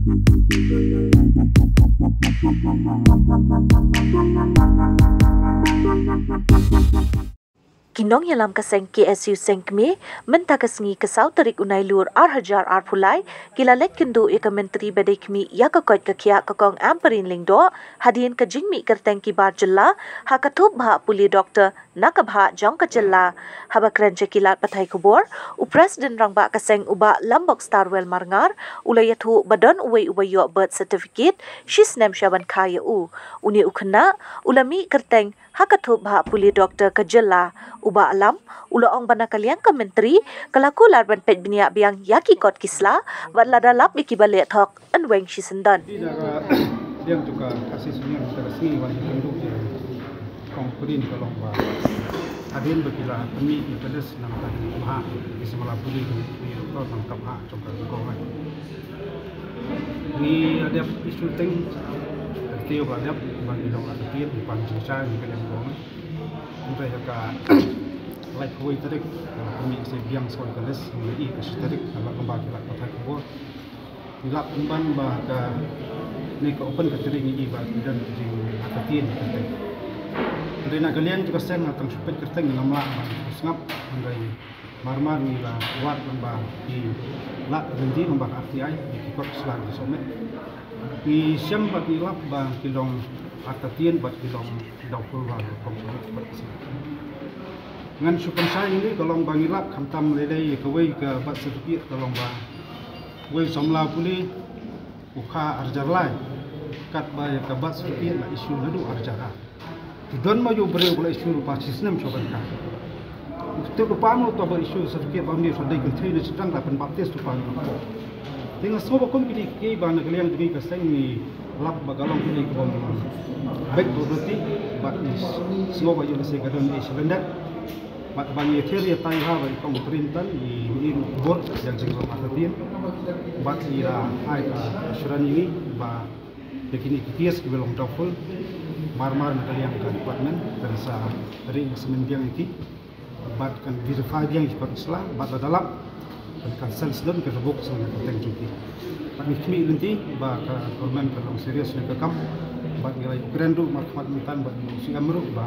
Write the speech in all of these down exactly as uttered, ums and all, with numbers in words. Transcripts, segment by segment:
Ki nongïalam ka seng K S U Sengkmie, mynta ka sngi ka saw tarik u Nailur ar hajar arphew lai, ki la leit kynduh ïa ka Myntri ba dei khmih ïa ka koit ka khiah ka Kong Ampareen Lyngdoh, hadien ka jingmih kyrteng ki bar jylla ha ka thup bhah pule doktor na ka bhah jong ka jylla. Haba kren sha ki lad pathai khubor, u President Rangbah ka seng u Bah Lambok Starwell Marngar u la ïathuh ba don uwei uba ïoh birth certificate shi snem sha ban kha ïa u. Une u khynnah u la mih kyrteng ha ka thup bhah pule doktor ka jylla. U Bah Lam u la ong ba na ka liang ka Myntri ka la kular ban peit bniah biang ïa ki kot ki sla bad lada lap ïa kiba leh thok yn weng shisyndon. Di da ka liang jong ka Khasi Union mynta ka sngi wan ïakynduh ïa Kong Ampareen ka long ba hadien ba ki la pynmih ïa ka list na ka bynta ki bhah, ki samla pule, ki doktor na ka bhah jong ka jylla. Ngi la dep issue teng, ka kiew ba dep ba ngi long artatien, ngi pan jingshai ngi ka dep long. Hynrei ïa ka laiphew wei tarik ka la pynmih sa biang sa wan ka list, ngi ïohi ka shi tarik, ka la kumba ki lad pathai khubor. Ngi lap pynban ba kane ka open ka tarik ngi ïohi ba ki don ka jingartatien ka tarik. Hynrei na ka liang jong ka seng nga tang shu peit kyrteng, ngam lah ban sngap, hynrei mar mar ngi la wad ban ba ki lad lynti ban ba ka R T I, ki kot sla ki submit. Ngi shem ba ki lap ba ki long artatien bad ki long doubtful ba ki long kot sla. Ngan shu pynshai ïa ngi ka long ba ngi lap khamtam lei lei ïa kawei ka birth certificate ka long ba wei samla pule u kha ar hajar lai. Katba ïa ka birth certificate la issue naduh ar hajar ar. Te don ma ïa u briew ba la issue ruh ba shi snem shuwa ban kha. Te ruh pa mo to ba issue certificate ba mih sa dei kynthei na sdang la pynbaptis ruh pa mo. Te nga sngew ba kum kine ki ba na ka liang jong ngi ka seng ngi lap ba ka long kine ki bym beit ba u dei bad ngi sngew ba ïa ka seng ka don issue lyndet. Bad ba ngi ïathied ïatai ha ba i Kong Ampareen tan i, i bor ïa ka jingrong artatien. Bad i la ai ka assurance ïa ngi ba ïa kine ki case kiba long doubtful, mar mar na ka liang ka department kan sa ring sa mynbiang ïa ki bad kan verify biang ïa ki kot sla bad lada lap kan cancel sdang ka revoke sdang ka kyrteng jong ki. Bad ngi khmih lynti ba ka government ka long serious ïa ka kam bad ngi la ïakren ruh markhmat mynta bad ngi ong sngewbha ruh ba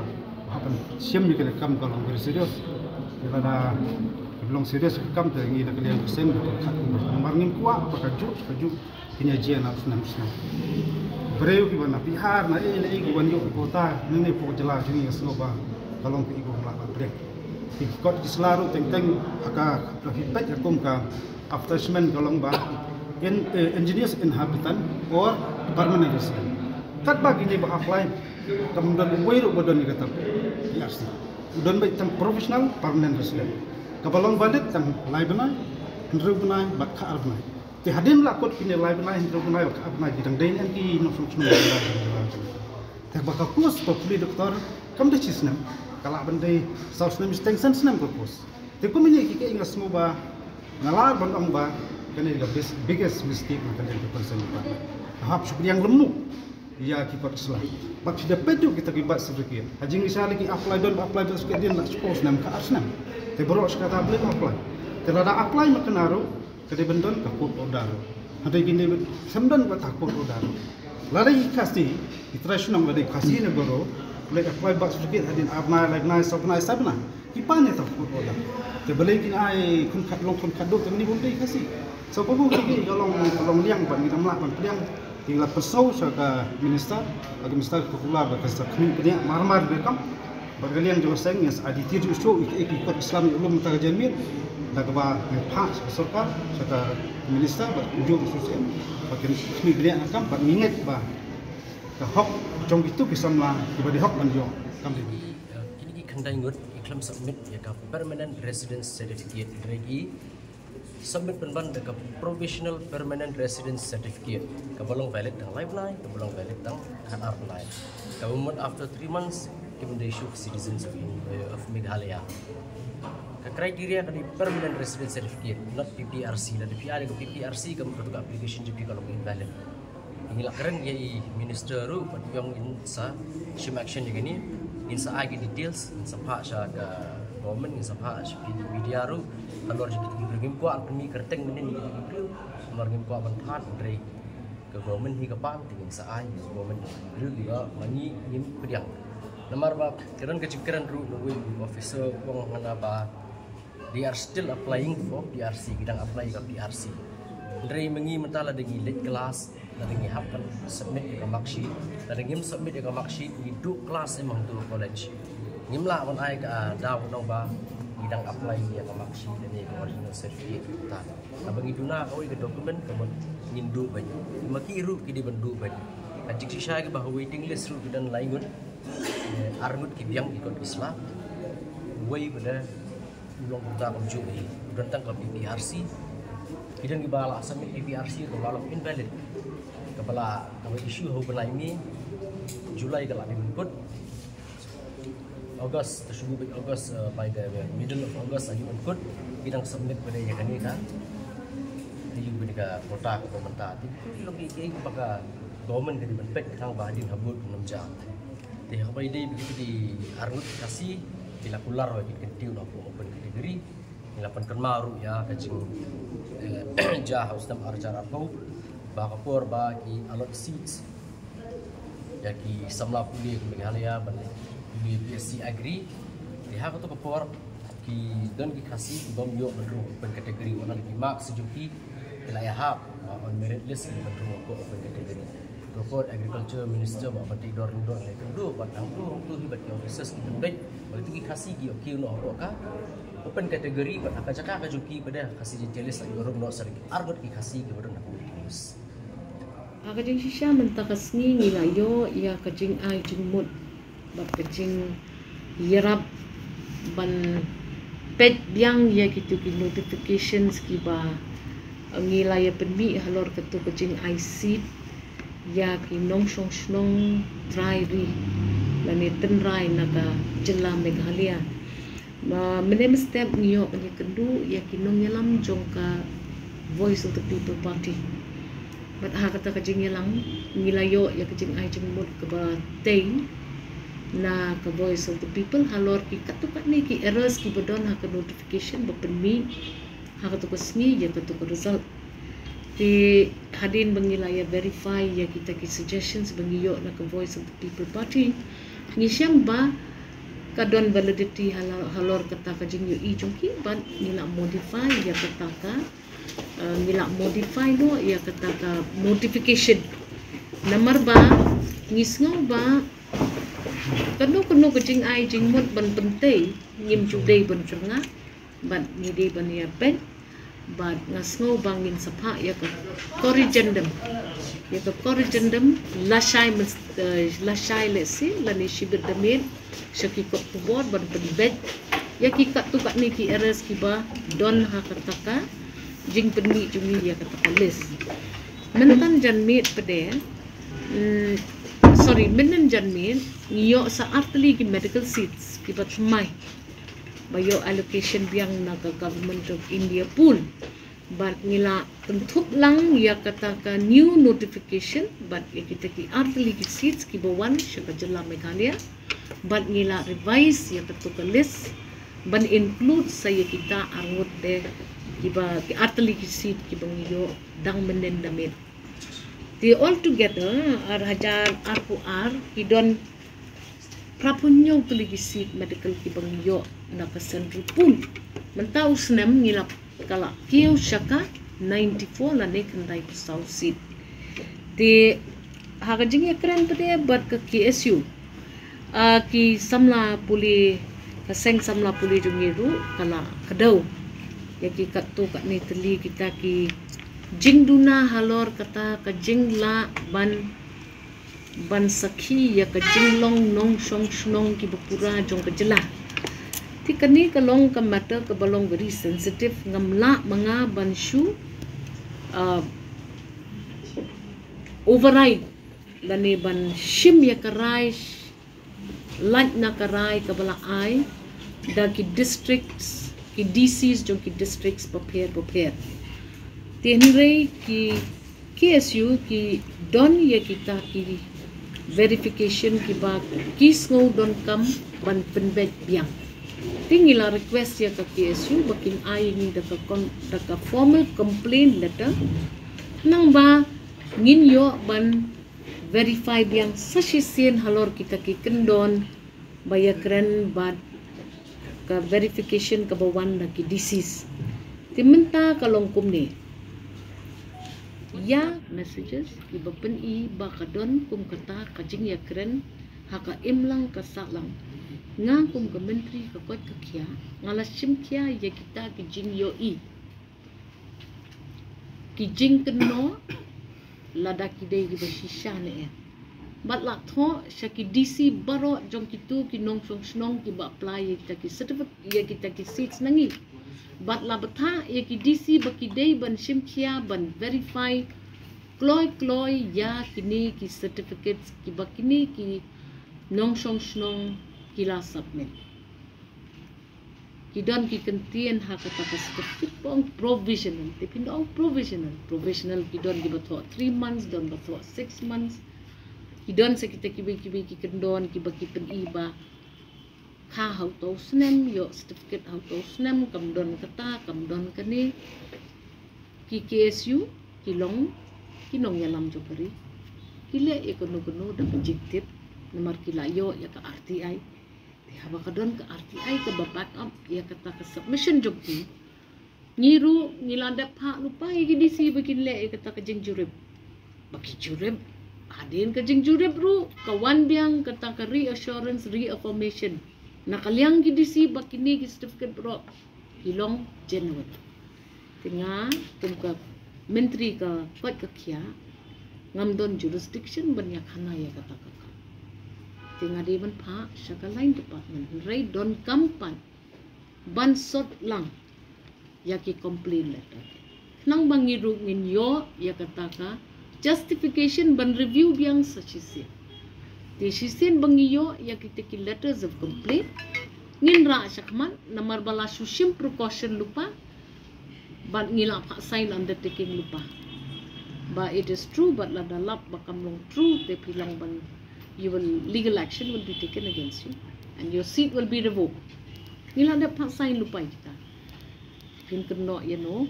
hap ban shim ïa ka kam ka long very serious. Lada ka long serious ka kam te ngi na ka liang ka seng ka khat namar ngim kwah ba ka juh ka juh. Kine jia na snem snem. Briew kiba na Bihar na ei na ei kiba ïoh quota ne ne pok jylla jong ngi sngew ba ka long ka ibu la ba briew. Ki kot ki sla ruh teng teng ha ka ka ki pek ka kum ka after shipment ka long ba in, eh, indigenous inhabitant or permanent resident. Katba kine ba apply kam don uwei ruh ba don ïa kata P R C. Don ba tang professional permanent resident. Kaba long valid tang lai bnai, hynriew bnai bad kha ar bnai. Te hadien la kot kine lai bnai hynriew bnai bad kha ar bnai ki dang dei ne ki nongshong shnong. Te ba ka course ba pule doktor kam dei shi snem, ka lah ban dei saw snem shiteng san snem ka course. Te kum ine ki, ki nga sngew ba nga lah ban ong ba kane ka big, biggest mistake na ka liang ka concern department. Hap shu pdiang lem ïa ki kot sla. Bad phi da peit ruh kita ki birth certificate. Ha jingshai la ki apply don ba apply birth certificate dien la shiphew snem ka ar snem. Te baroh shi katta blei apply. Te lada apply ma kane ruh ka dei ban don ka court order ruh. Hynrei kine sem don kata court order ruh. Lada i Khasi, i trai shnong lada i Khasi ne baroh, lada apply birth certificate hadien ar bnai, lai bnai, saw bnai, saw bnai. Ki pan ïa ta court order. Te balei kin ai khun khat long khun khat duh te mane bym dei Khasi. So ka bu ki ka long ka long liang ban ngi dam lah ban pdiang. Ki la pynsaw sha ka minister, ka minister ka kular ba ka sa khmih pdiang mar mar be kam. Ba ka liang jong seng ngi sa ai detail ju shu i ki kot Islam i ulum ta ka jamin. Da ka ba ngi phah sha ka sorkar, sha ka minister ba ju shu shu ba kin khmih pdiang kam ba ngi ngeit ba ka hok jong kitu ki samla ki ba dei hok ban ïoh kam dei. Kine ki khyndai ngut ki khlem submit ïa ka permanent residence certificate, hynrei ki submit pynban da ka provisional permanent residence certificate. Kaba long valid tang lai bnai, kaba long valid tang khatar bnai. Kaba mut after three months kim dei shuh citizens of, of Meghalaya. Ka criteria ka dei permanent residence certificate, not P P R C. Lada phi ai da ka P P R C ka mut katu ka application jong phi ka long invalid. Ngi la kren ïa i minister ruh bad ong in sa shim action ïa kane, in sa ai ki details, in sa phah sha ka government, in sa phah sha ki media ruh. Halor jong ki briew ngim kwah pynmih kyrteng mynnin ki briew. Halor ngim kwah ban phah, hynrei Ka government hi ka pam, te ngin sa ai ka government ruh, ba ma ngi ngim pdiang. Namar ba ka don ka jingkren ruh na uwei u officer u ong hana ba they are still applying for P R C, ki dang apply ka P R C. Hynrei ma ngi mynta lada ngi late class, lada ngi hap ban submit ïa ka mark sheet, lada ngim submit ïa ka mark sheet, ngi duh class em hangto college. Ngim lah ban ai ka daw nong ba ngi dang apply ïa ka mark sheet ne ka original certificate. Ta haba ngi duna kawei ka document, ka mut ngin duh beit. Ma ki ruh ki dei ban duh beit. Ka jingshisha kiba ha waiting list ruh ki don lai ngut. Eh, ar ngut ki biang ki kot ki sla. Uwei ba da u long kumta kumjuh hi, u don tang ka P P R C. Ki don kiba la submit P P R C, kaba la long invalid. Kaba la, kaba issue ha u bnai May, July ka la dei ban kut. August, te shu beit August, uh, by the middle of August, ayu ban kut, ki dang submit beit ïa kane ka, ayu beit ka quota kaba mynta. Te ki long ki, ki ba ka government ka dei ban peit, tang ba hadien habud nam ja. Te haba ïadei bad kita ki ar ngut Khasi, ki la kular ba kin kyntiew na ka open category. Ngi la pynkynmaw ruh ïa ka jing, eh, jia ha u snem ar hajar arphew, ba ka por ba ki allot seats ïa ki samla pule ka Meghalaya ban pule P S C Agri. Te ha kato ka por ki don ki Khasi ki bym ïoh ban rung open category, wat la ki marks jong ki ki la ïahap, ah, on merit list ki ban rung hapoh open category. Ka por Agriculture Minister Bah Banteidor Lyngdoh leh kynduh bad hangto hangto hi bad ki officers ki ban beit ba kito ki Khasi ki ïoh kiew noh hapoh ka open category, bad ha ka jaka ka jong ki pat de Khasi Jaintia Hills la ïoh rung noh sa da ki ar ngut ki Khasi kiba don ha ka waiting list. Ha ka jingshisha mynta ka sngi ngi la ïoh ïa ka jingai jingmut bad ka jingïarap ban peit biang ïa kito ki notifications kiba ngi la ïa pynmih halor kato ka jingai seat ïa ki nongshong shnong trai ri lane tynrai na ka jylla Meghalaya. Ma, mynne mynstep ngi ïoh ban ïakynduh ïa ki nongïalam jong ka Voice of the People Party. Bad ha kata ka jingïalang ngi la ïoh ïa ka jingai jingmut kaba tei na ka Voice of the People halor ki katto katne ki errors kiba don ha ka notification ba pynmih ha kato ka sngi ïa kato ka result. Te hadien ba ngi la ïa verify ïa kita ki suggestions ba ngi ïoh na ka Voice of the People Party, ngi shem ba ka don validity hala-, halor kata ka jingïohi jong ki, bad ngi la modify ïa kata ka, eh, ngi la modify noh ïa kata ka notification. Namar ba ngi sngew ba kano kano ka jingai jingmut ban pyntei ngim ju dei ban jyrngah, bad ngi dei ban ïa peit. Bad nga sngew ba ngin sa phah ïa ka corrigendum, ïa ka corrigendum lashai myn-, eh, lashai lehse lane shibit da miet sha ki kot khubor ban pynbeit ïa ki katto katne ki errors kiba don ha kata ka jingpynmih jong ngi ïa kata ka list. Mynta janmiet pat de, mm, sorry, mynhynnin janmiet ngi ïoh sa artylli ki medical seats kiba thymmai ba ïoh allocation biang na ka Government of India pool. Bad ngi la kynthup lang ïa kata ka new notification bad ïa kita ki artylli ki seats kiba wan sha ka jylla Meghalaya. Bad ngi la revise ïa kato ka list ban include sa ïa kita arngut de kiba, ki artylli ki seat kiba ngi ïoh dang mynhynnin da miet. Te altogether ar hajar arphew ar ki don phraphew hynñiew tylli ki seat medical kiba ngi ïoh na ka central pool. Mynta u snem ngi la, ka la kiew sha ka ninety-four lane khyndai phew saw seat. Te ha ka jingïakren pat de bad ka K S U, ah, ki samla pule, ka seng samla pule jong ngi ruh ka la kdew ïa ki katto katne tylli kita ki jingduna halor kata ka jinglah ban ban sakhi ïa ka jinglong nongshong shnong kiba pura jong ka jylla. Te kane ka long ka matter kaba long very sensitive, ngam lah ma nga ban shu, ah, override lane ban shim ïa ka rai, lait na ka rai kaba la ai da ki districts, ki D Cs jong ki districts bapher bapher. Te hynrei ki K S U ki don ïa kita ki verification kiba ki sngew donkam ban pynbeit biang. Te ngi la request ïa ka K S U ba kin ai ïa ngi da ka con-, da ka formal complaint letter. Nangba Ngin ïoh ban verify biang sa shisien halor kita ki kyndon ba ïakren bad ka verification kaba wan na ki D Cs. Te mynta ka long kumne. Ïa messages kiba pyni ba ka don kum kata ka jingïakren ha ka imlang ka sahlang. Nga kum ka myntri ka koit ka khiah, nga la shim khia ïa kita ki jingïohi, ki jingkynnoh, lada ki dei kiba shisha ne em. Bad la thoh sha ki D C baroh jong kito ki nongshong shnong kiba apply ïa kita ki certificate, ïa kita ki seats na ngi. Bad la bthah ïa ki D C ba ki dei ban shim khia ban verify kloi kloi ïa kine ki certificates kiba kine ki nongshong shnong ki la submit. Ki don ki kyntien ha kata ka certificate ba ong provisional, te phin ong provisional. Provisional ki don kiba thoh three months, don ba thoh six months. Ki don sa kita kiwei kiwei ki kyndon kiba ki pyni ba kha ha uto u snem, ïoh certificate ha uto u snem, kam don kata, kam don kane. Ki K S U ki long ki nongïalam jong ka ri. Ki leh ïa kano kano da ka jingtip, namar ki la ïoh ïa ka R T I. Te haba ka don ka R T I kaba back up ïa kata ka submission jong ki, ngi ruh ngi la dep phah lypa ïa ki D C ba kin leh ïa kata ka jingjurip. Ba ki jurip, hadien ka jingjurip ruh ka wan biang kata ka reassurance, reaffirmation na ka liang ki D C ba kine ki certificate baroh ki long genuine. Te nga kum ka myntri ka koit ka khiah, ngam don jurisdiction ban ïakhana ïa kata ka kam. Te nga dei ban phah sha ka line department, hynrei donkam pat ban sot lang ïa ki complaint letter. Khnang ba ngi ruh ngin ïoh ïa kata ka justification ban review biang sa shisien. Te shisien ba ngi ïoh ïa kita ki letters of complaint, ngin rah shakhmat namar ba la shu shim precaution lypa, bad ngi la phah sign undertaking lypa. Ba it is true, bad lada lap ba kam long true, te phi long ban, you will, legal action will be taken against you and your seat will be revoked. Ngi la dep phah sign lypa ïa kita. Phin kynnoh ïa no,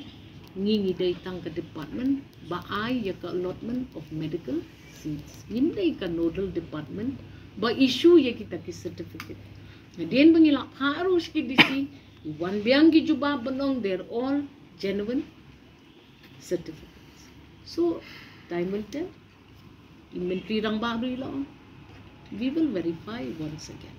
ngi ngi dei tang ka department ba ai ïa ka allotment of medical seats. Ngim dei ka nodal department ba issue ïa kita ki certificate. Hadien ba ngi la phah ruh sha ki D C, ki wan biang ki jubab ban ong they're all genuine certificates. So time will tell. I Myntri Rangbah ruh i la ong, we will verify once again.